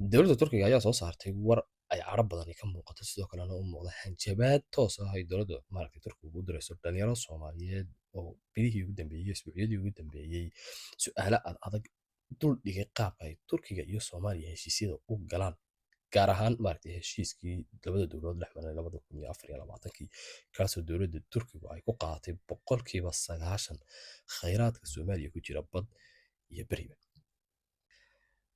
Dowladda Turkiga ayaa soo saartay war ay cadho badani ka muuqato, sidoo kalena u muuqda hanjabaad toos ah ay dowladda maaragtay Turkiga ugu dirayso dhalinyaro Soomaaliyeed oo bilihii ugu dambeeyey, isbuucyadii ugu dambeeyey su'aalo ad adag dul dhigay qaabka ay Turkiga iyo Soomaaliya heshiisyada u galaan, gaar ahaan maaragtay heshiiskii labada dowladood dhex maray 2024-kii, kaasoo dowladda Turkigu ay ku qaadatay 90% khayraadka Soomaaliya ku jira, bad iyo beriba.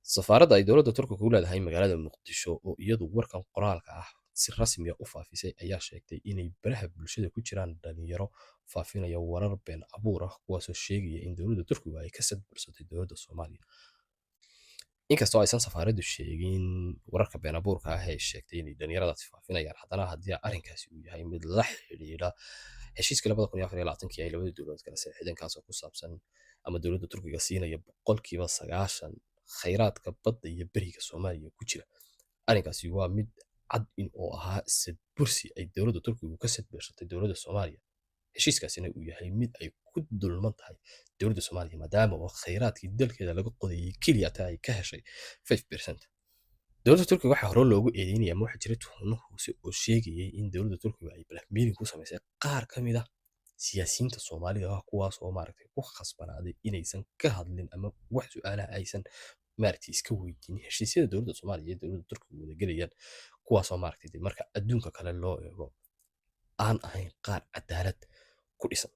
Safaaradda ay dowladda Turkiga ku leedahay magaalada Muqdisho oo iyadu warkan qoraalka ah si rasmi ah u faafisay ayaa sheegtay inay baraha bulshada ku jiraan dhalinyaro faafinaya warar been abuur ah, kuwaasoo sheegaya in dowladda Turkigu ay ka sadbursatay dowladda Soomaaliya. Inkastoo aysan safaaraddu sheegin wararka been abuurka ah ee ay sheegtay inay dhalinyaradaasi faafinayaan, haddana haddii arrinkaasi uu yahay mid la xidhiidha heshiiskii 2024-kii ay labada dowladood kala saxiixdeen, kaasoo ku saabsan ama dowladda Turkiga siinaya 90% khayraadka badda iyo beriga Soomaaliya ku jira, arrinkaasi waa mid cad in uu ahaa sadbursi ay dowladda Turkigu ka sadbursatay dowladda Soomaaliya, heshiiskaasina uu yahay mid ay ku dulman tahay dowladda Soomaaliya, maadaama oo khayraadkii dalkeeda laga qodayay keliya taa ay ka heshay 5%. Dowladda Turkiga waxaa hore loogu eedeynaya ama waxaa jira tuhunno hoose oo sheegayay in dowladda Turkiga ay blackmailing ku samaysay qaar ka mid ah siyaasiyiinta Soomaalida ah, kuwaas oo maaragtay ku khasbanaaday inaysan ka hadlin ama wax su'aalaha aysan maaragtay iska weydiinin heshiisyada dowladda Soomaaliya iyo dowladda Turkiga wada gelayaan, kuwaasoo maaragtay dee marka adduunka kale loo eego aan ahayn qaar cadaalad ku dhisan.